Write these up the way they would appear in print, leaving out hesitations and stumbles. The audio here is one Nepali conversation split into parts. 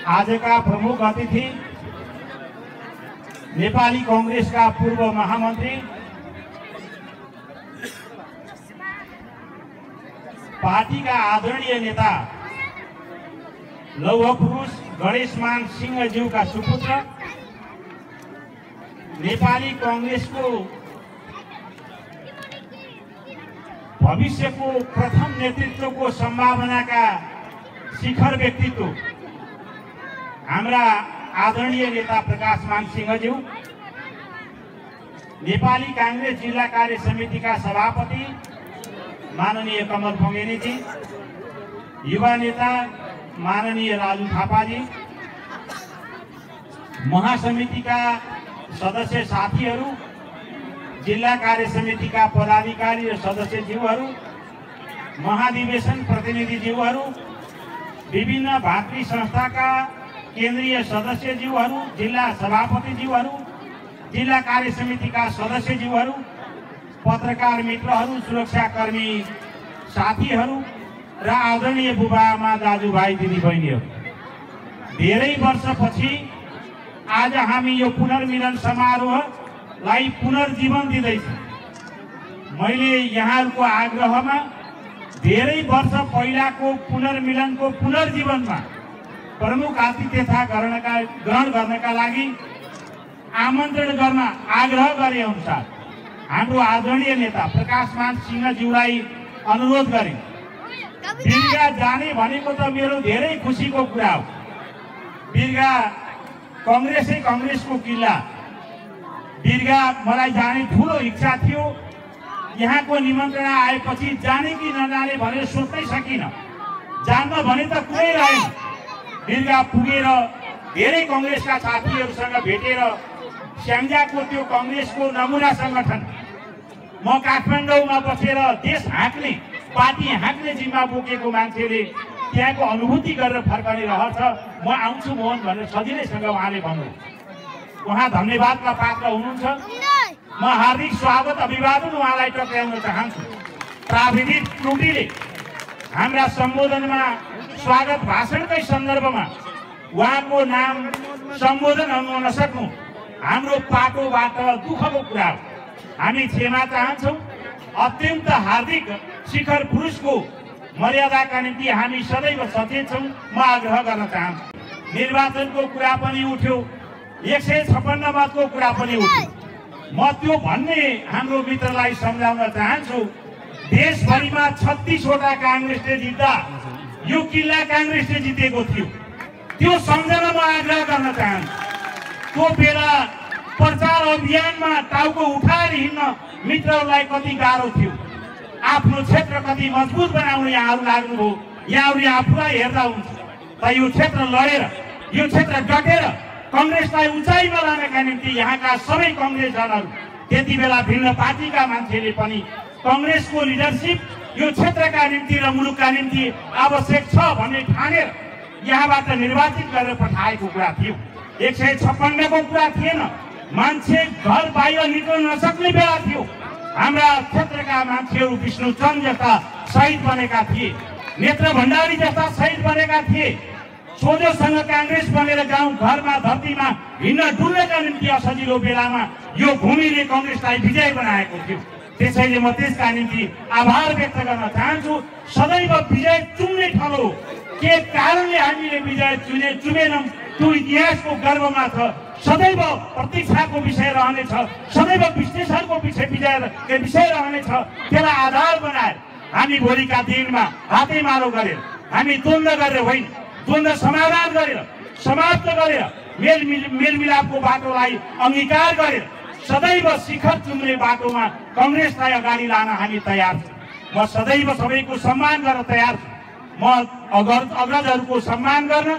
आजका प्रमुख अतिथि नेपाली कांग्रेसका पूर्व महामन्त्री पार्टीका आदरणीय नेता लौह पुरुष गणेशमान सिंहज्यूका सुपुत्र नेपाली कांग्रेसको भविष्यको प्रथम नेतृत्वको सम्भावनाका शिखर व्यक्तित्व हाम्रा आदरणीय नेता प्रकाशमान सिंहज्यू, नेपाली कांग्रेस जिल्ला कार्य समितिका सभापति माननीय कमल भंगेरीजी, युवा नेता माननीय राजु थापाजी, महासमितिका सदस्य साथीहरू, जिल्ला कार्य समितिका पदाधिकारी र सदस्यज्यूहरू, महाधिवेशन प्रतिनिधिज्यूहरू, विभिन्न भातृ संस्थाका केन्द्रीय सदस्यज्यूहरू, जिल्ला सभापतिज्यूहरू, जिल्ला कार्य समितिका सदस्यज्यूहरू, पत्रकार मित्रहरू, सुरक्षाकर्मी साथीहरू र आदरणीय बुबाआमा, दाजुभाइ, दिदीबहिनीहरू, धेरै वर्षपछि आज हामी यो पुनर्मिलन समारोहलाई पुनर्जीवन दिँदैछौँ। मैले यहाँहरूको आग्रहमा धेरै वर्ष पहिलाको पुनर्मिलनको पुनर्जीवनमा प्रमुख आतिथ्यता ग्रहण गर्नका लागि आमन्त्रण गर्न आग्रह गरे अनुसार हाम्रो आदरणीय नेता प्रकाशमान सिंहज्यूलाई अनुरोध गरे। बिरगा जाने भनेको त मेरो धेरै खुसीको कुरा हो। बिरगा कांग्रेसै कांग्रेसको किल्ला, बिरगा मलाई जाने ठुलो इच्छा थियो। यहाँको निमन्त्रणा आएपछि जाने कि नजाने भनेर सोच्नै सकिनँ। जान्न भने त कुरै रहेन। बिरगा पुगेर धेरै कांग्रेसका साथीहरूसँग भेटेर स्याङ्जाको त्यो कांग्रेसको नमुना संगठन, म काठमाडौँमा बसेर देश हाँक्ने, पार्टी हाँक्ने जिम्मा बोकेको मान्छेले त्यहाँको अनुभूति गरेर फर्कने रहर छ। म आउँछु मोहन भनेर सजिलैसँग उहाँले भन्नुभयो। उहाँ धन्यवादका पात्र हुनुहुन्छ। म हार्दिक स्वागत अभिवादन उहाँलाई टक्राउन चाहन्छु। प्राविधिक त्रुटिले हाम्रा सम्बोधनमा स्वागत भाषणकै सन्दर्भमा उहाँको नाम सम्बोधन हुन नसक्नु हाम्रो पाटोबाट दुःखको कुरा हो। हामी क्षमा चाहन्छौँ। अत्यन्त हार्दिक शिखर पुरुषको मर्यादाका निम्ति हामी सदैव सचेत छौँ। म आग्रह गर्न चाहन्छु। निर्वाचनको कुरा पनि उठ्यो, 156 मतको कुरा पनि उठ्यो। म त्यो भन्ने हाम्रो मित्रलाई सम्झाउन चाहन्छु। देशभरिमा 36 वटा कांग्रेसले जित्दा यो किल्ला कांग्रेसले जितेको थियो। त्यो सम्झना म आग्रह गर्न चाहन्छु। त्यो बेला प्रचार अभियानमा टाउको उठाएर हिँड्न मित्रहरूलाई कति गाह्रो थियो। आफ्नो क्षेत्र कति मजबुत बनाउन यहाँहरू लाग्नुभयो। यहाँहरूले आफूलाई हेर्दा हुन्छ त यो क्षेत्र लडेर, यो क्षेत्र डटेर कांग्रेसलाई उचाइमा लानका निम्ति यहाँका सबै कांग्रेसजनहरू, त्यति बेला भिन्न पार्टीका मान्छेले पनि कांग्रेसको लिडरसिप यो क्षेत्रका निम्ति र मुलुकका निम्ति आवश्यक छ भन्ने ठानेर यहाँबाट निर्वाचित गरेर पठाएको कुरा थियो। 156 को कुरा थिएन। मान्छे घर बाहिर निक्ल्न नसक्ने बेला थियो। हाम्रा क्षेत्रका मान्छेहरू विष्णुचन्द जस्ता शहीद बनेका थिए, नेत्र भण्डारी जस्ता शहीद बनेका थिए। सोझोसँग कांग्रेस बनेर गाउँ घरमा धरतीमा हिँड्न डुल्नका निम्ति असजिलो बेलामा यो भूमिले कांग्रेसलाई विजय बनाएको थियो। त्यसैले म त्यसका निम्ति आभार व्यक्त गर्न चाहन्छु। सदैव विजय चुम्ने ठाउँ के कारणले हामीले विजय चुमेनौँ त्यो इतिहासको गर्वमा छ। सदैव प्रतीक्षाको विषय रहनेछ, सदैव विश्लेषणको विषय रहनेछ। त्यसलाई आधार बनाएर हामी भोलिका दिनमा हातेमालो गरेर, हामी द्वन्द्व गरेर होइन, द्वन्द्व समाधान गरेर, समाप्त गरेर, मेलमिलापको बाटोलाई अंगीकार गरेर सदैव शिखर चुम्ने बाटोमा कांग्रेसलाई अगाडि लान हामी तयार छौँ। म सदैव सबैको सम्मान गर्न तयार छु। म अग्रजहरूको सम्मान गर्न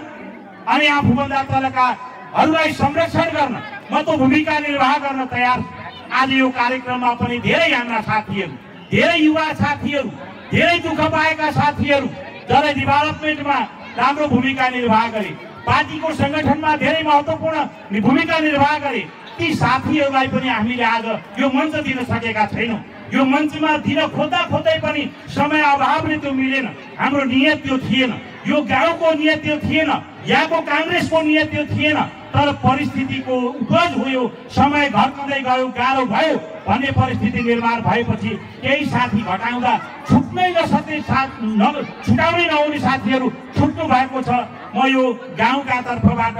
अनि आफूभन्दा तलकाहरूलाई संरक्षण गर्न म त भूमिका निर्वाह गर्न तयार छु। आज यो कार्यक्रममा पनि धेरै हाम्रा साथीहरू, धेरै युवा साथीहरू, धेरै दुःख पाएका साथीहरू जसले डेभलपमेन्टमा राम्रो भूमिका निर्वाह गरे, पार्टीको संगठनमा धेरै महत्त्वपूर्ण भूमिका निर्वाह गरे, ती साथीहरूलाई पनि हामीले आज यो मञ्च दिन सकेका छैनौँ। यो मञ्चमा दिन खोज्दै पनि समय अभावले त्यो मिलेन। हाम्रो नियत त्यो थिएन, यो गाउँको नियत त्यो थिएन, यहाँको काङ्ग्रेसको नियत त्यो थिएन। तर परिस्थितिको उपज भयो, समय घट्दै गयो, गाह्रो भयो भन्ने परिस्थिति निर्माण भएपछि केही साथी घटाउँदा छुट्नै नसक्ने छुटाउनै नहुने साथीहरू छुट्नु भएको छ। म यो गाउँका तर्फबाट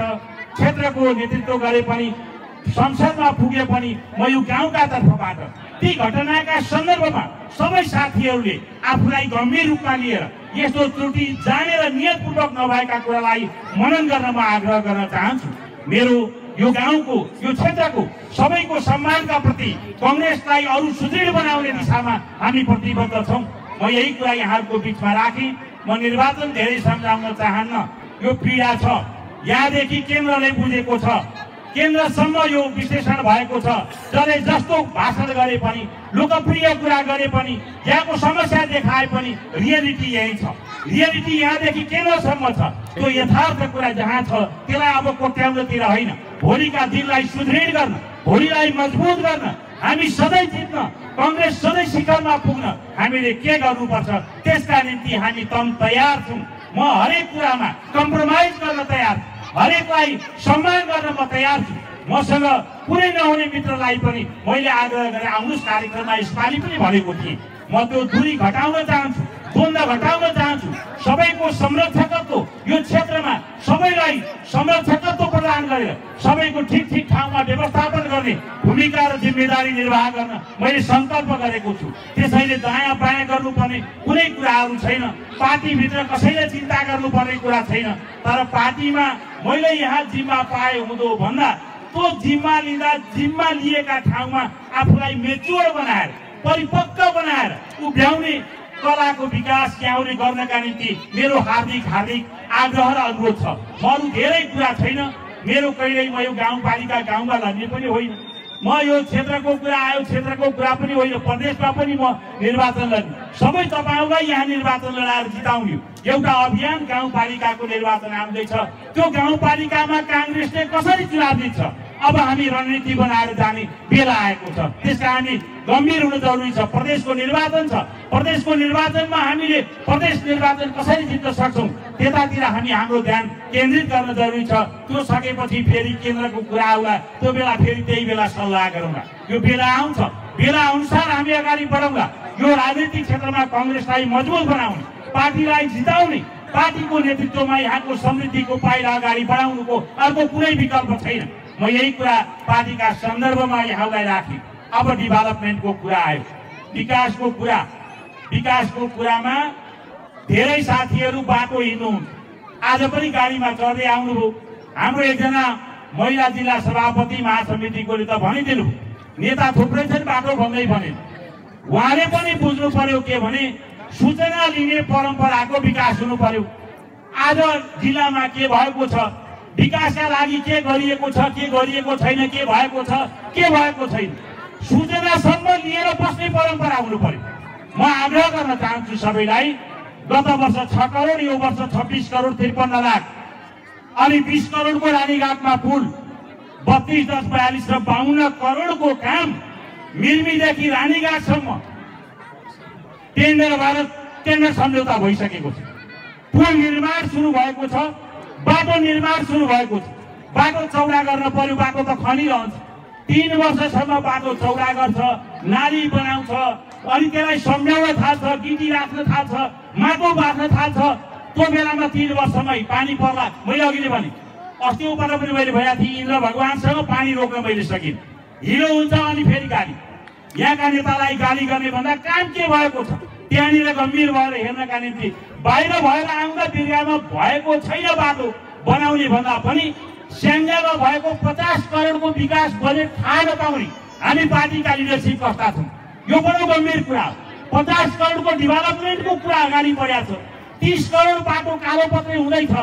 क्षेत्रको नेतृत्व गरे पनि, संसदमा पुगे पनि म यो गाउँका तर्फबाट ती घटनाका सन्दर्भमा सबै साथीहरूले आफूलाई गम्भीर रूपमा लिएर यस्तो त्रुटि जानेर नियतपूर्वक नभएका कुरालाई मनन गर्न म आग्रह गर्न चाहन्छु। मेरो यो गाउँको, यो क्षेत्रको सबैको सम्मानका प्रति कांग्रेसलाई अरू सुदृढ बनाउने दिशामा हामी प्रतिबद्ध छौं। म यही कुरा यहाँहरूको बीचमा राखेँ। म निर्वाचन धेरै सम्झाउन चाहन्न। यो पीडा छ, यहाँदेखि केन्द्रले बुझेको छ, केन्द्रसम्म यो विश्लेषण भएको छ। जसले जस्तो भाषण गरे पनि, लोकप्रिय कुरा गरे पनि, यहाँको समस्या देखाए पनि रियालिटी यही छ। रियालिटी यहाँदेखि केन्द्रसम्म छ। त्यो यथार्थ कुरा जहाँ छ त्यसलाई अब कोट्याउनतिर होइन, भोलिका दिनलाई सुदृढ गर्न, भोलिलाई मजबुत गर्न, हामी सधैँ जित्न, कांग्रेस सधैँ शिखरमा पुग्न हामीले के गर्नुपर्छ त्यसका निम्ति हामी तयार छौं। म हरेक कुरामा कम्प्रोमाइज गर्न तयार, हरेकलाई सम्मान गर्न म तयार छु। मसँग कुनै नहुने मित्रलाई पनि मैले आग्रह गरेँ आउनुस् कार्यक्रममा, यसपालि पनि भनेको थिएँ। म त्यो दूरी घटाउन चाहन्छु, द्वन्द्व घटाउन चाहन्छु। सबैको संरक्षकत्व यो क्षेत्रमा सबैलाई संरक्षकत्व प्रदान गरेर सबैको ठिक ठाउँमा व्यवस्थापन गर्ने भूमिका र जिम्मेदारी निर्वाह गर्न मैले संकल्प गरेको छु। त्यसैले दायाँ बायाँ गर्नुपर्ने कुनै कुराहरू छैन, पार्टीभित्र कसैले चिन्ता गर्नुपर्ने कुरा छैन। तर पार्टीमा मैले यहाँ जिम्मा पाए हुँदो भन्दा त्यो जिम्मा लिँदा जिम्मा लिएका ठाउँमा आफूलाई मेच्योर बनाएर, परिपक्व बनाएर उभ्याउने कलाको विकास ल्याउने गर्नका निम्ति मेरो हार्दिक आग्रह र अनुरोध छ। अरू धेरै कुरा छैन। मेरो कहिल्यै म यो गाउँपालिका गाउँमा लड्ने पनि होइन, म यो क्षेत्रको कुरा आयो क्षेत्रको कुरा पनि होइन, प्रदेशमा पनि म निर्वाचन लड्ने, सबै तपाईहरूलाई यहाँ निर्वाचन लडाएर जिताउने एउटा अभियान गाउँपालिकाको निर्वाचन आउँदैछ। त्यो गाउँपालिकामा कांग्रेसले कसरी चुनाव जित्छ अब हामी रणनीति बनाएर जाने बेला आएको छ। त्यसका हामी गम्भीर हुन जरुरी छ। प्रदेशको निर्वाचन छ, प्रदेशको निर्वाचनमा हामीले प्रदेश निर्वाचन कसरी जित्न सक्छौं त्यतातिर हामी हाम्रो ध्यान केन्द्रित गर्न जरुरी छ। त्यो सकेपछि फेरि केन्द्रको कुरा आउला, त्यो बेला फेरि त्यही बेला सल्लाह गरौँला। यो बेला आउँछ, बेला अनुसार हामी अगाडि बढौँला। यो राजनीतिक क्षेत्रमा कांग्रेसलाई मजबुत बनाउने, पार्टीलाई जिताउने, पार्टीको नेतृत्वमा यहाँको समृद्धिको पाइला अगाडि बढाउनुको अर्को कुनै विकल्प छैन। म यही कुरा पार्टीका सन्दर्भमा यहाँलाई राखेँ। अब डेभलपमेन्टको कुरा आयो, विकासको कुरा। विकासको कुरामा धेरै साथीहरू बाटो हिँड्नुहुन्छ। आज पनि गाडीमा चढ्दै आउनुभयो। हाम्रो एकजना महिला जिल्ला सभापति महासमितिकोले त भनिदिनु, नेता थुप्रै छन् बाटो भन्दै भने उहाँले पनि बुझ्नु पर्यो के भने सूचना लिने परम्पराको विकास हुनु पर्यो। आज जिल्लामा के भएको छ, विकासका लागि के गरिएको छ, के गरिएको छैन, के भएको छ, के भएको छैन, सूचनासम्म लिएर बस्ने परम्परा हुनु पर्यो। म आग्रह गर्न चाहन्छु सबैलाई, गत वर्ष 6 करोड, यो वर्ष 26 करोड 53 लाख, अनि 20 करोडको रानीघाटमा पुल, 32, 10, 42 र 52 करोडको काम मिर्मीदेखि रानीघाटसम्म टेन्डर सम्झौता भइसकेको छ। पुल निर्माण सुरु भएको छ, बाटो निर्माण सुरु भएको छ। बाटो चौडा गर्न पर्यो, बाटो त खनिरहन्छ। 3 वर्षसम्म बाटो चौडा गर्छ, नाली बनाउँछ, अनि त्यसलाई सम्झाउन थाल्छ, गिटी राख्न थाल्छ, माटो बाँध्न थाल्छ। त्यो बेलामा 3 वर्षमै पानी पर्ला। मैले अघि नै भने अस्ति उपरा पनि मैले भएका थिएँ, इन्द्र भगवानसँग पानी रोक्न मैले सकिनँ। हिलो हुन्छ अनि फेरि गाली। यहाँका नेतालाई गाली गर्ने भन्दा काम के भएको छ त्यहाँनिर गम्भीर भएर हेर्नका निम्ति बाहिर भएर आउँदा बिर्गामा भएको छैन बाटो बनाउने भन्दा पनि स्याङ्जामा भएको 50 करोडको विकास बजेट थाहा नपाउने हामी पार्टीका लिडरसिप कस्ता छौँ। यो बडो गम्भीर कुरा हो। 50 करोडको डेभलपमेन्टको कुरा अगाडि बढाएको छ। 30 करोड बाटो कालोपत्रै हुँदैछ,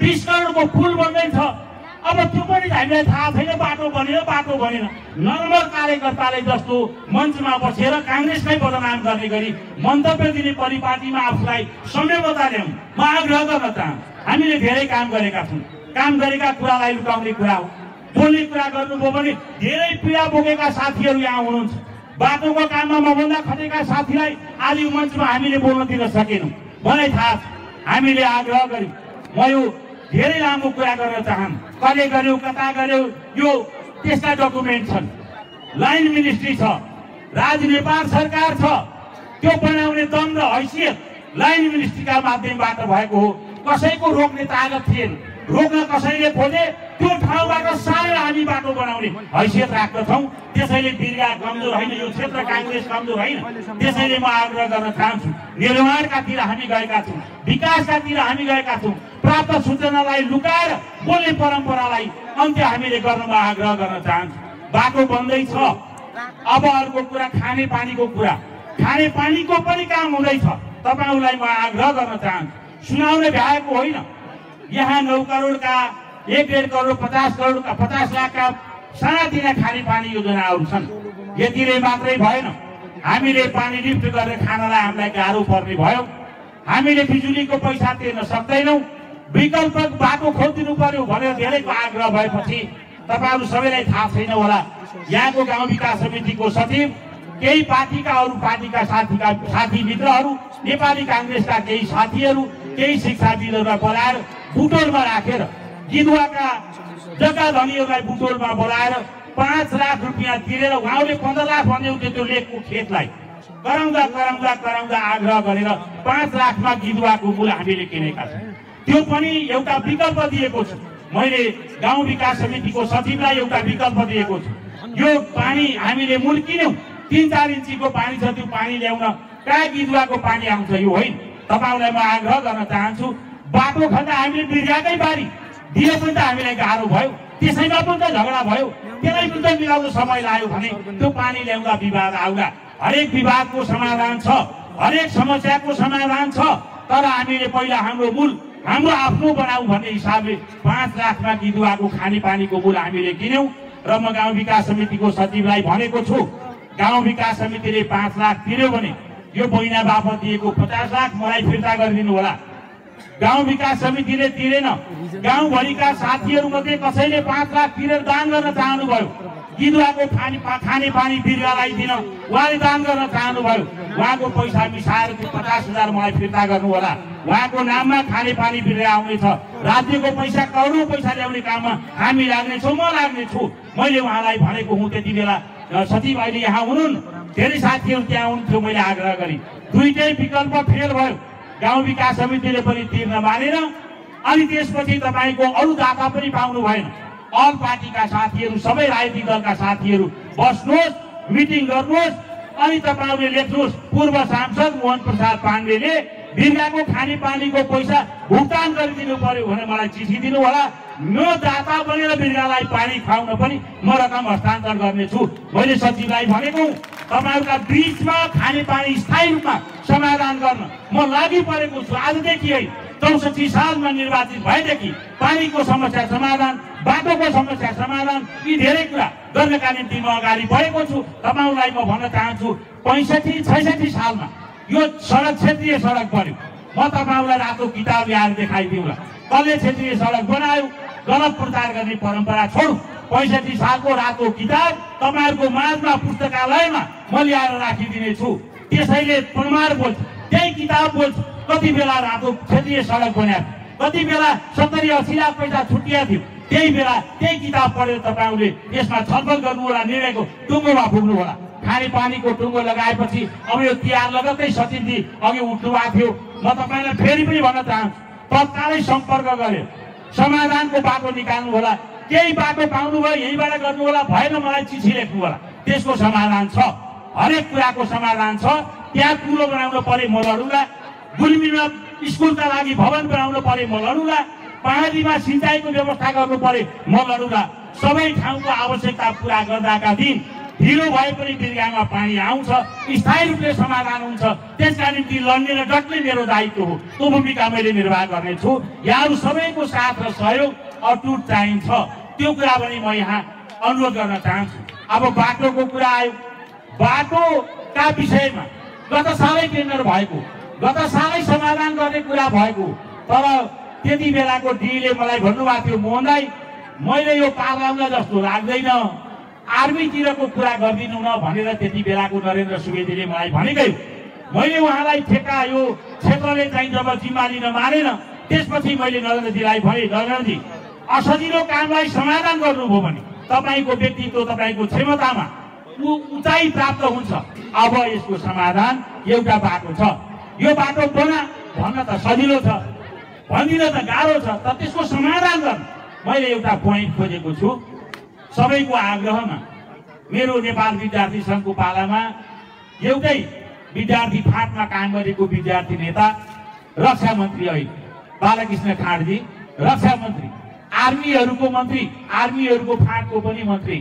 20 करोडको पुल बन्दैछ। अब त्यो पनि हामीलाई थाहा छैन बाटो बनेन बाटो बनेन। नर्मल कार्यकर्ताले जस्तो मञ्चमा बसेर कांग्रेसलाई बदनाम गर्ने गरी मन्तव्य दिने परिपाटीमा आफूलाई संयमता ल्याउँ म आग्रह गर्न चाहन्छु। हामीले धेरै काम गरेका छौँ, काम गरेका कुरालाई लुकाउने कुरा हो। बोल्ने कुरा गर्नुभयो भने धेरै पीडा बोकेका साथीहरू यहाँ हुनुहुन्छ। बाटोको काममा मभन्दा खटेका साथीलाई आज यो मञ्चमा हामीले बोल्न दिन सकेनौँ। मलाई थाहा छ, हामीले आग्रह गर्यौँ। म यो धेरै लामो कुरा गर्न चाहन्छु। कसले गर्यो, कता गर्यो, यो त्यसका डकुमेन्ट छन्। लाइन मिनिस्ट्री छ, नेपाल सरकार छ, त्यो बनाउने दम र हैसियत लाइन मिनिस्ट्रीका माध्यमबाट भएको हो। कसैको रोक्ने तागत थिएन। रोक्न कसैले खोजे, त्यो ठाउँबाट सारेर हामी बाटो बनाउने हैसियत राख्दछौँ। त्यसैले बिरगा कमजोर होइन, यो क्षेत्र काङ्ग्रेस कमजोर होइन। त्यसैले म आग्रह गर्न चाहन्छु, निर्माणकातिर हामी गएका छौँ, विकासकातिर हामी गएका छौँ। प्राप्त सूचनालाई लुकाएर बोल्ने परम्परालाई अन्त्य हामीले गर्नमा आग्रह गर्न चाहन्छु। बाटो बन्दैछ। अब अर्को कुरा खानेपानीको कुरा। खानेपानीको पनि काम हुँदैछ। तपाईँहरूलाई म आग्रह गर्न चाहन्छु, सुनाउने भ्याएको होइन। यहाँ 9 करोडका 1.5 करोड 50 लाखका सानातिना खानेपानी योजनाहरू छन्। यतिले मात्रै भएन, हामीले पानी लिफ्ट गरेर खानलाई हामीलाई गाह्रो पर्ने भयो। हामीले बिजुलीको पैसा तिर्न सक्दैनौँ। विकल्प बाटो खोजिदिनु पर्यो भनेर धेरैको आग्रह भएपछि तपाईँहरू सबैलाई थाहा छैन होला, यहाँको गाउँ विकास समितिको सचिव केही पार्टीका अरू पार्टीका साथी मित्रहरू, नेपाली काङ्ग्रेसका केही साथीहरू, केही शिक्षाविदहरूलाई बोलाएर बुटोलमा राखेर गिदुवाका जग्गा धनीहरूलाई बुटोलमा बोलाएर 5 लाख रुपियाँ तिरेर उहाँले 15 लाख भन्दै त्यो लेकको खेतलाई कराउँदा आग्रह गरेर 5 लाखमा गिदुवाको मूल हामीले किनेका छौँ। त्यो पनि एउटा विकल्प दिएको छु। मैले गाउँ विकास समितिको सचिवलाई एउटा विकल्प दिएको छु। यो पानी हामीले मूल किन्यौँ, 3-4 इन्चीको पानी छ, त्यो पानी ल्याउन कहाँ गिदुवाको पानी आउँछ यो होइन। तपाईँहरूलाई म आग्रह गर्न चाहन्छु, बाटो खन्दा हामीले बिर्याकै बारी दिए पनि त हामीलाई गाह्रो भयो, त्यसैमा पनि त झगडा भयो। त्यसलाई पनि त मिलाउन समय लाग्यो भने त्यो पानी ल्याउँदा विवाद आउँदा। हरेक विवादको समाधान छ, हरेक समस्याको समाधान छ। तर हामीले पहिला हाम्रो आफ्नो बनाऊ भन्ने हिसाबले 5 लाखमा गिदुवाको खानेपानीको मूल हामीले किन्यौँ। र म गाउँ विकास समितिको सचिवलाई भनेको छु, गाउँ विकास समितिले 5 लाख तिर्यो भने यो महिना बापत दिएको 50 लाख मलाई फिर्ता गरिदिनु होला। गाउँ विकास समितिले तिरेन, गाउँभरिका साथीहरू मध्ये कसैले 5 लाख तिरेर दान गर्न चाहनुभयो। गिदुवाको खानेपानी बिरुवालाई दिन उहाँले दान गर्न चाहनुभयो। उहाँको पैसा मिसाएर त्यो 50,000 मलाई फिर्ता गर्नु होला। उहाँको नाममा खानेपानी बिरुवा आउनेछ। राज्यको पैसा, करोडौँ पैसा ल्याउने काममा हामी लाग्नेछौँ, म लाग्नेछु। मैले उहाँलाई भनेको हुँ त्यति बेला। सचिव अहिले यहाँ हुनुहुन्न, धेरै साथीहरू त्यहाँ हुनुहुन्थ्यो। मैले आग्रह गरेँ, दुईटै विकल्प फेल भयो। गाउँ विकास समितिले पनि तिर्न मानेन, अनि त्यसपछि तपाईँको अरू दाता पनि पाउनु भएन। अल पार्टीका साथीहरू, सबै राजनीतिक दलका साथीहरू बस्नुहोस्, मिटिङ गर्नुहोस्, अनि तपाईँहरूले लेख्नुहोस्, पूर्व सांसद मोहन प्रसाद पाण्डेले बिर्गाको खानेपानीको पैसा भुक्तान गरिदिनु पर्यो भनेर मलाई चिठी दिनु होला। म दाता बनेर बिर्गालाई पानी खुवाउन पनि म रकम हस्तान्तरण गर्नेछु। मैले सचिवलाई भनेको तपाईँहरूका बिचमा खानेपानी स्थायी रूपमा समाधान गर्न म लागि परेको छु। आजदेखि है 64 सालमा निर्वाचित भएदेखि पानीको समस्या समाधान, बाटोको समस्या समाधान, यी धेरै कुरा गर्नका निम्ति म अगाडि बढेको छु। तपाईँहरूलाई म भन्न चाहन्छु, 65-66 सालमा यो सडक क्षेत्रीय सडक बन्यो। म तपाईँहरूलाई रातो किताब ल्याएर देखाइदिउँला, कसले क्षेत्रीय सडक बनायो। गलत प्रचार गर्ने परम्परा छोडौँ। 65 सालको रातो किताब तपाईँहरूको माझमा पुस्तकालयमा म ल्याएर राखिदिनेछु। त्यसैले प्रमाण बोल्छ, त्यही किताब बोल्छ। कति बेला रातो क्षेत्रीय सडक बनाएको, कति बेला 70-80 लाख पैसा छुट्टिया थियो, त्यही बेला त्यही किताब पढेर तपाईँहरूले यसमा छलफल गर्नु होला, निर्णयको टुङ्गोमा पुग्नु होला। खानेपानीको टुङ्गो लगाएपछि अब यो तिहार लगत्तै सचिवजी अघि उठ्नु भएको थियो। म तपाईँलाई फेरि पनि भन्न चाहन्छु, तत्कालै सम्पर्क गरेर समाधानको बाटो निकाल्नु होला। केही बाटो पाउनुभयो यहीँबाट गर्नु होला, भएन मलाई चिठी लेख्नु होला। त्यसको समाधान छ, हरेक कुराको समाधान छ। त्यहाँ कुलो बनाउनु पर्यो म लडुला, गुल्मीमा स्कुलका लागि भवन बनाउनु पर्यो म लडुला, पहाडीमा सिँचाइको व्यवस्था गर्नु पर्यो म लडुला। सबै ठाउँको आवश्यकता पुरा गर्दाका दिन ढिलो भए पनि बिर्गामा पानी आउँछ, स्थायी रूपले समाधान हुन्छ। त्यसका निम्ति लड्ने र डट्ने मेरो दायित्व हो। त्यो भूमिका मैले निर्वाह गर्नेछु। यहाँहरू सबैको साथ र सहयोग अटुट चाहिन्छ। त्यो कुरा पनि म यहाँ अनुरोध गर्न चाहन्छु। अब बाटोको कुरा आयो। बाटोका विषयमा गत सालै टेन्डर भएको, गत सालै समाधान गर्ने कुरा भएको, तर त्यति बेलाको डीले मलाई भन्नुभएको थियो, मोहन दाइ मैले यो पार लाउन जस्तो लाग्दैन, आर्मीतिरको कुरा गरिदिनु न भनेर त्यति बेलाको नरेन्द्र सुवेदीले मलाई भनेकै। मैले उहाँलाई ठेक्का यो क्षेत्रले चाहिँ जब जिम्मा लिन मानेन त्यसपछि मैले नरेन्द्रजीलाई भने, नरेन्द्रजी असजिलो कामलाई समाधान गर्नुभयो भने तपाईको व्यक्तित्व तपाईको क्षमतामा उचाइ प्राप्त हुन्छ। अब यसको समाधान एउटा बाटो छ, यो बाटो बना भन्न त सजिलो छ, भनिदिन त गाह्रो छ, तर त्यसको समाधान गर्न मैले एउटा पोइन्ट खोजेको छु। सबैको आग्रहमा मेरो नेपाल विद्यार्थी सङ्घको पालामा एउटै विद्यार्थी फाँटमा काम गरेको विद्यार्थी नेता रक्षा मन्त्री अहिले बालकृष्ण खाँडजी रक्षा मन्त्री, आर्मीहरूको मन्त्री, आर्मीहरूको फाँटको पनि मन्त्री,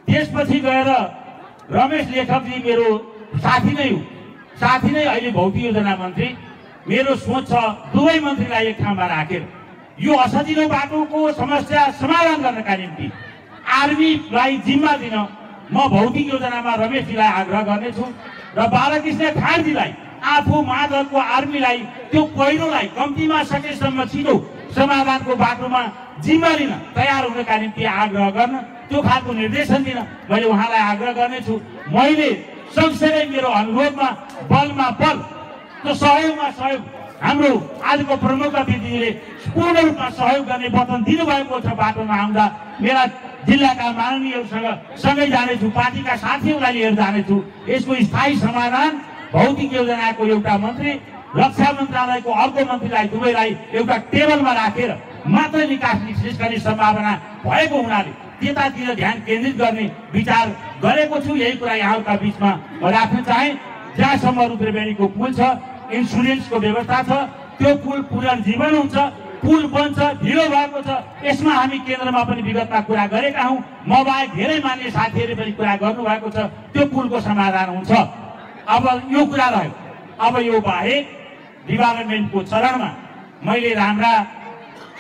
त्यसपछि गएर रमेश लेखकजी मेरो साथी नै अहिले भौतिक योजना मन्त्री। मेरो सोच छ दुवै मन्त्रीलाई एक ठाउँमा राखेर यो असजिलो बाटोको समस्या समाधान गर्नका निम्ति आर्मीलाई जिम्मा दिन म भौतिक योजनामा रमेशजीलाई आग्रह गर्नेछु र बालकृष्ण खाँडजीलाई आफू माधवको आर्मीलाई त्यो पहिरोलाई कम्तीमा सकेसम्म छिटो समाधानको बाटोमा जिम्मा लिन तयार हुनका निम्ति आग्रह गर्न, त्यो खालको निर्देशन दिन मैले उहाँलाई आग्रह गर्नेछु। मैले सँगसँगै मेरो अनुरोधमा बलमा बल, त्यो सहयोगमा सहयोग, हाम्रो आजको प्रमुख अतिथिले पूर्ण रूपमा सहयोग गर्ने वचन दिनुभएको छ। बाटोमा आउँदा मेरा जिल्लाका माननीयहरूसँग सँगै जानेछु, पार्टीका साथीहरूलाई लिएर जानेछु। यसको स्थायी समाधान भौतिक योजनाको एउटा मन्त्री, रक्षा मन्त्रालयको अर्को मन्त्रीलाई दुवैलाई एउटा टेबलमा राखेर मात्र निकास गर्ने सम्भावना भएको हुनाले त्यतातिर ध्यान केन्द्रित गर्ने विचार गरेको छु। यही कुरा यहाँका बिचमा राख्न चाहे। जहाँसम्म रुद्रबेनीको पुल छ, इन्सुरेन्सको व्यवस्था छ, त्यो पुल पुनर्जीवन हुन्छ, पुल बन्छ, ढिलो भएको छ। यसमा हामी केन्द्रमा पनि विगतमा कुरा गरेका हौँ, म बाहेक धेरै मान्य साथीहरूले पनि कुरा गर्नुभएको छ, त्यो पुलको समाधान हुन्छ। अब यो कुरा रह्यो। अब यो बाहेक डिभलपमेन्टको चरणमा मैले राम्रा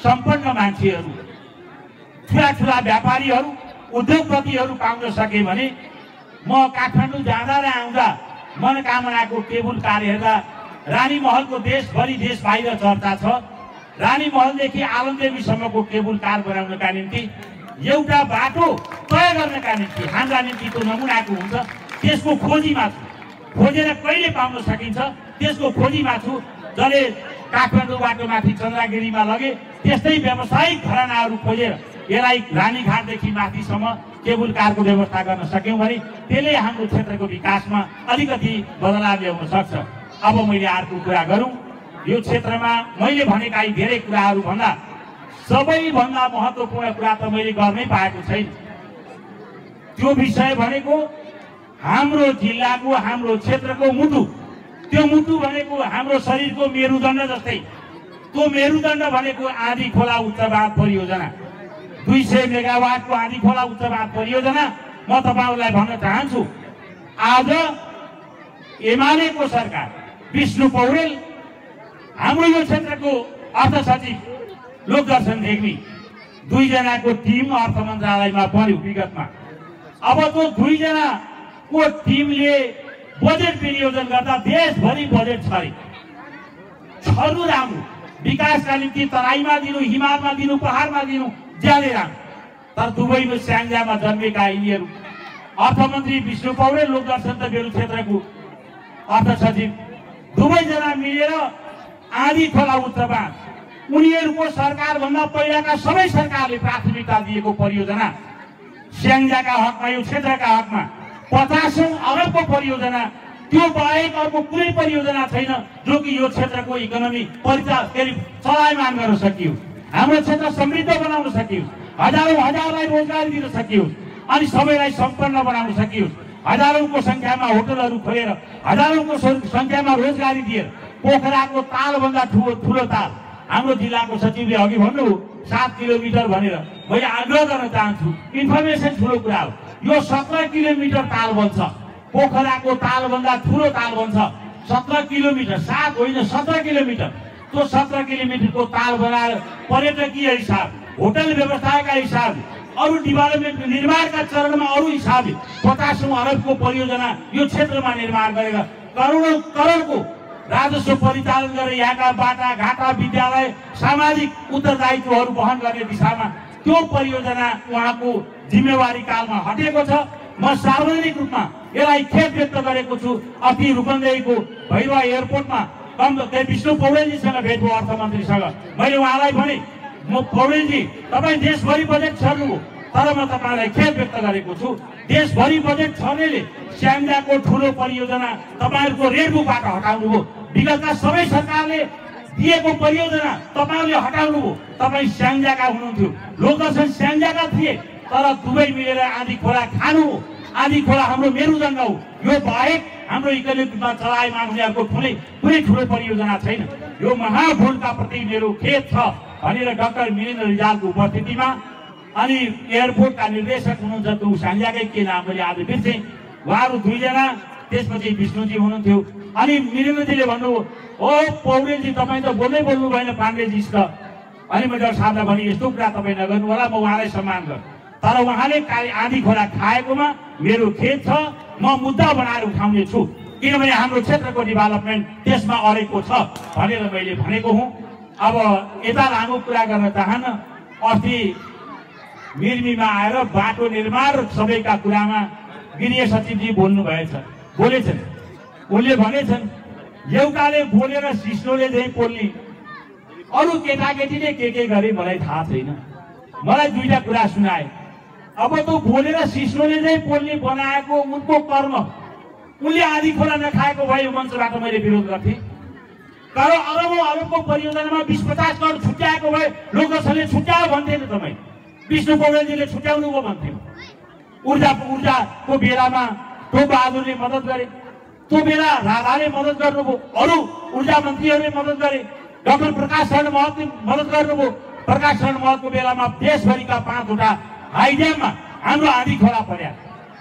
सम्पन्न मान्छेहरू, ठुला व्यापारीहरू, उद्योगपतिहरू पाउन सकेँ भने म काठमाडौँ जाँदा र आउँदा मनोकामनाको केबुल कार हेर्दा रानी महलको देशभरि देश बाहिर चर्चा छ। रानी महलदेखि आलमदेवीसम्मको केबुल कार बनाउनका निम्ति एउटा बाटो तय गर्नका निम्ति हाम्रा निम्ति त्यो नमुनाको हुन्छ, त्यसको खोजीमा छु। खोजेर कहिले पाउन सकिन्छ त्यसको खोजीमा छु। जसले काठमाडौँबाट माथि चन्द्रगिरीमा लगे त्यस्तै व्यावसायिक घरानाहरू खोजेर यसलाई रानीघाटदेखि माथिसम्म केबुल कारको व्यवस्था गर्न सक्यौँ भने त्यसले हाम्रो क्षेत्रको विकासमा अलिकति बदलाव ल्याउन सक्छ। अब मैले अर्को कुरा गरौँ, यो क्षेत्रमा मैले भनेका यी धेरै कुराहरू भन्दा सबैभन्दा महत्त्वपूर्ण कुरा त मैले गर्नै पाएको छैन। त्यो विषय भनेको हाम्रो जिल्लाको, हाम्रो क्षेत्रको मुटु। त्यो मुटु भनेको हाम्रो शरीरको मेरुदण्ड जस्तै, त्यो मेरुदण्ड भनेको आँधी खोला उच्चबाद परियोजना, 200 मेगावाटको आँधी खोला उच्चबाद परियोजना। म तपाईहरूलाई भन्न चाहन्छु, आज एमालेको सरकार, विष्णु पौडेल, हाम्रो यो क्षेत्रको अर्थ सचिव लोकदर्शन रेग्मी, दुईजनाको टिम अर्थ मन्त्रालयमा बन्यो विगतमा। अब त्यो दुईजनाको टिमले बजेट विनियोजन गर्दा देशभरि बजेट छर्नु राम्रो, विकासका निम्ति तराईमा दिनु, हिमालमा दिनु, पहाडमा दिनु, ज्यादै राम्रो। तर दुबईमा स्याङ्जामा जन्मेका यिनीहरू अर्थमन्त्री विष्णु पौडेल, लोकदर्शन त मेरो क्षेत्रको अर्थ सचिव, दुवैजना मिलेर आँधी खोला उच्चबाद, उनीहरूको सरकारभन्दा पहिलाका सबै सरकारले प्राथमिकता दिएको परियोजना, स्याङ्जाका हकमा, यो क्षेत्रका हकमा 50 अरबको परियोजना, त्यो बाहेक अर्को कुनै परियोजना छैन जो कि यो क्षेत्रको इकोनोमी चलायमान गर्न सकियोस्, हाम्रो क्षेत्र समृद्ध बनाउन सकियोस्, हजारौंलाई रोजगारी दिन सकियोस्, अनि सबैलाई सम्पन्न बनाउन सकियोस्। हजारौंको संख्यामा होटलहरू खोलेर हजारौंको संख्यामा रोजगारी दिएर पोखराको तालभन्दा ठुलो ताल, हाम्रो जिल्लाको सचिवले अघि भन्नुभयो 7 किलोमिटर भनेर, मैले आग्रह गर्न चाहन्छु, इन्फर्मेसन ठुलो कुरा हो। यो 17 किलोमिटर ताल बन्छ, पोखराको तालभन्दा ठुलो ताल बन्छ। 17 किलोमिटर, 7 होइन 17 किलोमिटर। त्यो 17 किलोमिटरको ताल बनाएर पर्यटकीय हिसाब, होटल व्यवस्थाका हिसाब, अरू डेभलपमेन्ट निर्माणका चरणमा अरू हिसाबले 50 अरबको परियोजना यो क्षेत्रमा निर्माण गरेर करोडौं करोडको राजस्व परिचालन गरेर यहाँका बाटा घाटा, विद्यालय, सामाजिक उत्तरदायित्वहरू वहन गर्ने दिशामा त्यो परियोजना उहाँको जिम्मेवारी कालमा हटेको छ। म सार्वजनिक रूपमा यसलाई खेद व्यक्त गरेको छु। अति रूपन्देहीको भैरवा एयरपोर्टमा विष्णु पौडेलजीसँग भेट भयो, अर्थमन्त्रीसँग। मैले उहाँलाई भने, म पौडेलजी तपाईँ देशभरि बजेट छर्नुभयो, तर म तपाईँलाई खेद व्यक्त गरेको छु, देशभरि बजेट छर्नेले स्याङ्जाको ठुलो परियोजना तपाईँहरूको रेडबुकबाट हटाउनुभयो। विगतका सबै सरकारले दिएको परियोजना तपाईँहरूले हटाउनुभयो। तपाईँ स्याङ्जाका हुनुहुन्थ्यो, लोकदर्शन स्याङ्जाका थिए, तर दुवै मिलेर आँधी खोला खानु हो। आँधी खोला हाम्रो मेरुदण्ड हो। यो बाहेक हाम्रो इकोनोमिक रूपमा चलायमान हुनेहरूको कुनै ठुलो परियोजना छैन। यो महाभूलका प्रति मेरो खेद छ भनेर डाक्टर मिलिन्द्र रिजालको उपस्थितिमा अनि एयरपोर्टका निर्देशक हुनुहुन्छ त्यो स्याङ्जाकै के नाम मैले आज बिर्सेँ, उहाँहरू दुईजना, त्यसपछि विष्णुजी हुनुहुन्थ्यो। अनि मिलिन्द्रजीले भन्नुभयो, ओ पौडेलजी तपाईँ त बोल्नु भएन पाण्डेजीसित। अनि मैले साहबलाई भने यस्तो कुरा तपाईँ नगर्नु होला, म उहाँलाई सम्मान गर्छु, तर उहाँले आँधी खोला खाएकोमा मेरो खेद छ। म मुद्दा बनाएर उठाउने छु, किनभने हाम्रो क्षेत्रको डेभलपमेन्ट त्यसमा अडेको छ भनेर मैले भनेको हुँ। अब यता लामो कुरा गर्न चाहन्न। अस्ति मिर्मीमा आएर बाटो निर्माण सबैका कुरामा गृह सचिवजी बोलेछन्। उनले भनेछन्, एउटाले बोलेर सिस्नोले चाहिँ पोल्ने, अरू केटाकेटीले के गरे मलाई थाहा छैन। मलाई दुईटा कुरा सुनाए। अब त्यो बोलेर सिस्नोले चाहिँ पोल्ने बनाएको उनको कर्म, उनले आँधी खोला नखाएको भए मञ्चबाट मैले विरोध गर्थेँ। तर अरबौं परियोजनामा 20-50 करोड छुट्याएको भए लोकदर्शनले छुट्यायो भन्थेन तपाईँ, विष्णु पौडेलजीले छुट्याउनु भयो भन्थ्यो। ऊर्जाको बेलामा टोक बहादुरले मद्दत गरे, त्यो बेला राधाले मद्दत गर्नुभयो, अरू ऊर्जा मन्त्रीहरूले मद्दत गरे, डाक्टर प्रकाश शरण महतले मद्दत गर्नुभयो। प्रकाश शरण महतको बेलामा देशभरिका 5वटा हाइड्याममा हाम्रो आँधी खोला पर्या।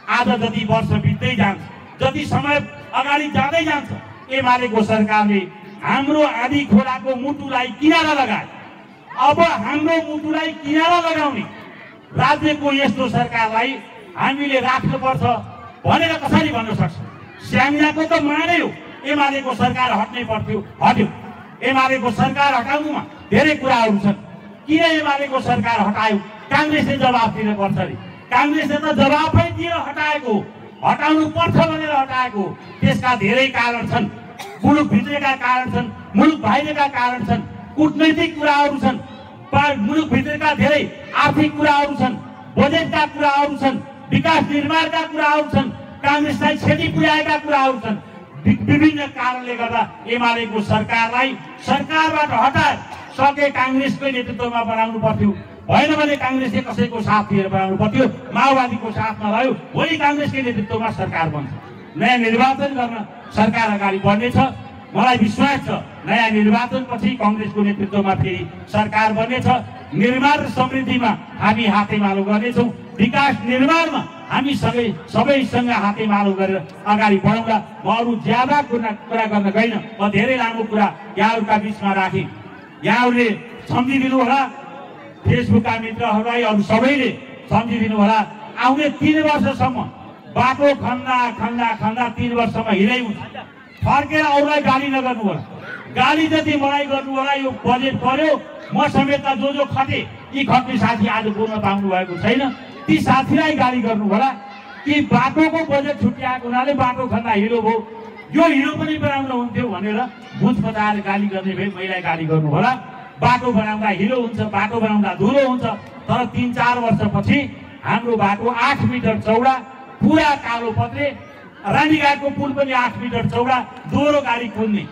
आज जति वर्ष बित्दै जान्छ, जति समय अगाडि जाँदै जान्छ, एमालेको सरकारले हाम्रो आँधी खोलाको मुटुलाई किनारा लगाए। अब हाम्रो मुटुलाई किनारा लगाउने राज्यको यस्तो सरकारलाई हामीले राख्नुपर्छ भनेर कसरी भन्न सक्छ? स्याङ्जाको त माने हो, एमालेको सरकार हट्नै पर्थ्यो, हट्यो। एमालेको सरकार हटाउनुमा धेरै कुराहरू छन्। किन एमालेको सरकार हटायो? काङ्ग्रेसले जवाफ दिन पर्छ अरे। काङ्ग्रेसले त जवाफै दिएर हटाएको, हटाउनु पर्छ भनेर हटाएको। त्यसका धेरै कारण छन्, मुलुकभित्रका कारण छन्, मुलुक बाहिरका कारण छन्, कूटनैतिक कुराहरू छन्, मुलुकभित्रका धेरै आर्थिक कुराहरू छन्, बजेटका कुराहरू छन्, विकास निर्माणका कुराहरू छन्, काङ्ग्रेसलाई क्षति पुर्याएका कुराहरू छन्। विभिन्न कारणले गर्दा एमालेको सरकारलाई सरकारबाट हटाए सके काङ्ग्रेसकै नेतृत्वमा बनाउनु पर्थ्यो, भएन भने काङ्ग्रेसले कसैको साथ लिएर बनाउनु पर्थ्यो। माओवादीको साथमा रह्यो, भोलि काङ्ग्रेसकै नेतृत्वमा सरकार बन्छ। नयाँ निर्वाचन गर्न सरकार अगाडि बढ्नेछ। मलाई विश्वास छ नयाँ निर्वाचनपछि काङ्ग्रेसको नेतृत्वमा फेरि सरकार बन्नेछ। निर्माण र समृद्धिमा हामी हातेमालो गर्नेछौँ, विकास निर्माणमा हामी सबैसँग हातेमालो गरेर अगाडि बढौँला। म अरू ज्यादा कुरा गर्न गइन, म धेरै लामो कुरा यहाँहरूका बिचमा राखेँ। यहाँहरूले सम्झिदिनु होला, फेसबुकका मित्रहरूलाई अरू सबैले सम्झिदिनु होला। आउने 3 वर्षसम्म बाटो खन्दा 3 वर्षसम्म हिँडै हुन्छ। फर्केर अरूलाई गाली नगर्नु होला, गाली जति मलाई गर्नु होला। यो बजेट पर्यो, म समेत जो खटे, यी खट्ने साथी आज बोल्न पाउनु भएको छैन, ती साथीलाई गाली गर्नु होला कि बाटोको बजेट छुट्याएको हुनाले बाटो खन्दा हिँडो भयो, यो हिँडो पनि बनाउनु हुन्थ्यो भनेर बुझ बजाएर गाली गर्ने भए मैलाई गाली गर्नु होला। बाटो बनाउँदा हिलो हुन्छ, बाटो बनाउँदा धुलो हुन्छ, तर 3-4 वर्षपछि हाम्रो बाटो 8 मिटर चौडा, पुरा कालो पत्रे, रानीघाटको पुल पनि 8 मिटर चौडा, दोहोरो गाडी कुद्ने।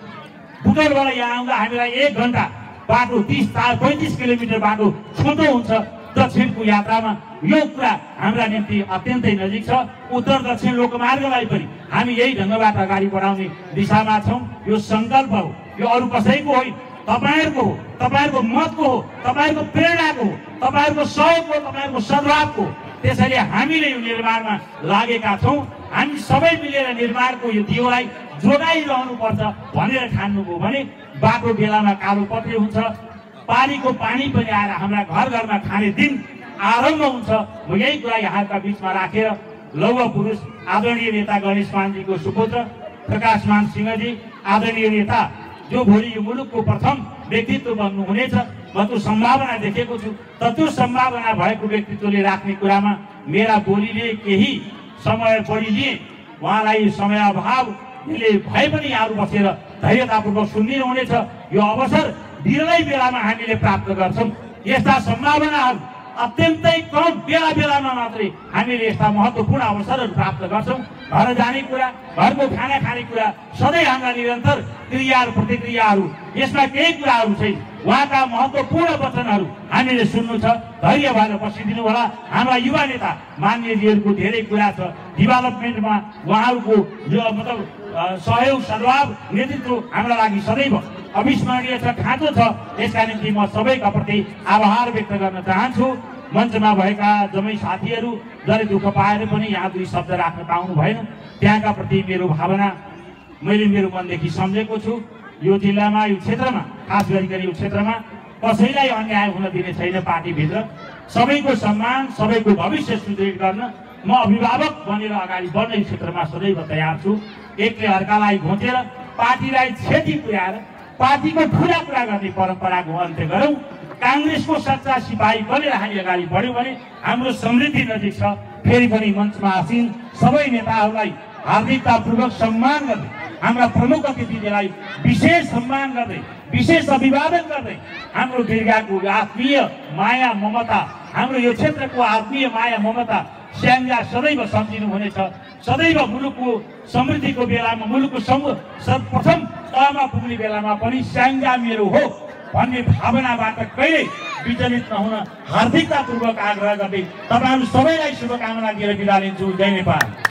बुटोलबाट यहाँ आउँदा हामीलाई 1 घन्टा बाटो, 30-35 किलोमिटर बाटो छोटो हुन्छ दक्षिणको यात्रामा। यो कुरा हाम्रा निम्ति अत्यन्तै नजिक छ। उत्तर दक्षिण लोकमार्गलाई पनि हामी यही ढङ्गबाट अगाडि बढाउने दिशामा छौँ। यो सङ्कल्प हो, यो अरू कसैको होइन, तपाईँहरूको हो, तपाईँहरूको मतको हो, तपाईँहरूको प्रेरणाको हो, तपाईँहरूको सहयोगको, तपाईँहरूको सद्भावको। त्यसैले हामीले यो निर्माणमा लागेका छौँ। हामी सबै मिलेर निर्माणको यो दियोलाई जोगाइरहनुपर्छ भनेर ठान्नुभयो भने बाटो बेलामा कालो पत्रे हुन्छ, पानीको पानी पनि आएर हाम्रा घर घरमा खाने दिन आरम्भ हुन्छ। म यही कुरा यहाँका बिचमा राखेर लौह पुरुष आदरणीय नेता गणेश मानजीको सुपुत्र प्रकाशमान सिंहजी, आदरणीय नेता जो भोलि यो मुलुकको प्रथम व्यक्तित्व बन्नुहुनेछ, म त्यो सम्भावना देखेको छु। तर त्यो सम्भावना भएको व्यक्तित्वले राख्ने कुरामा मेरा बोलीले केही समय बढी लिए। उहाँलाई समय अभावले भए पनि यहाँहरू बसेर धैर्यतापूर्वक सुनिदिनु हुनेछ। यो अवसर विरलै बेलामा हामीले प्राप्त गर्छौँ। यस्ता सम्भावनाहरू अत्यन्तै कम बेलामा मात्रै हामीले यस्ता महत्त्वपूर्ण अवसरहरू प्राप्त गर्छौँ। घर जाने कुरा, घरको खाना खाने कुरा, सधैँ हाम्रा निरन्तर क्रियाहरू प्रतिक्रियाहरू, यसमा केही कुराहरू छैन। उहाँका महत्त्वपूर्ण वचनहरू हामीले सुन्नु छ। धैर्य भएर बसिदिनु होला। हाम्रा युवा नेता मान्यजीहरूको धेरै कुरा छ। डेभलपमेन्टमा उहाँहरूको जो मतलब सहयोग सद्भाव नेतृत्व हाम्रा लागि सदैव अविस्मरणीय छ, खाँचो छ। यसका निम्ति म सबैका प्रति आभार व्यक्त गर्न चाहन्छु। मञ्चमा भएका जम्मै साथीहरू जसले दुःख पाएर पनि यहाँ दुई शब्द राख्न पाउनु भएन, त्यहाँका प्रति मेरो भावना मैले मेरो मनदेखि सम्झेको छु। यो जिल्लामा, यो क्षेत्रमा, खास गरी यो क्षेत्रमा कसैलाई अन्याय हुन दिने छैन। पार्टीभित्र सबैको सम्मान, सबैको भविष्य सुदृढ गर्न म अभिभावक बनेर अगाडि बढ्ने क्षेत्रमा सदैव तयार छु। एकले अर्कालाई घोचेर पार्टीलाई क्षति पुर्याएर पार्टीको ठुला कुरा गर्ने परम्पराको अन्त्य गरौँ। काङ्ग्रेसको सच्चा सिपाही बनेर हामी अगाडि बढ्यौँ भने हाम्रो समृद्धि नजिक छ। फेरि पनि मञ्चमा आसीन सबै नेताहरूलाई हार्दिकतापूर्वक सम्मान गर्दै, हाम्रा प्रमुख अतिथिलाई विशेष सम्मान गर्दै, विशेष अभिवादन गर्दै हाम्रो दीर्घाको आत्मीय माया ममता, हाम्रो यो क्षेत्रको आत्मीय माया ममता स्याङ्जा सदैव सम्झिनु हुनेछ। सदैव मुलुकको समृद्धिको बेलामा, मुलुकको सर्वप्रथम तहमा पुग्ने बेलामा पनि स्याङ्जा मेरो हो भन्ने भावनाबाट कहिल्यै विचलित नहुन हार्दिकतापूर्वक आग्रह गर्दै तपाईँहरू सबैलाई शुभकामना दिएर बिदा लिन्छु। जय नेपाल।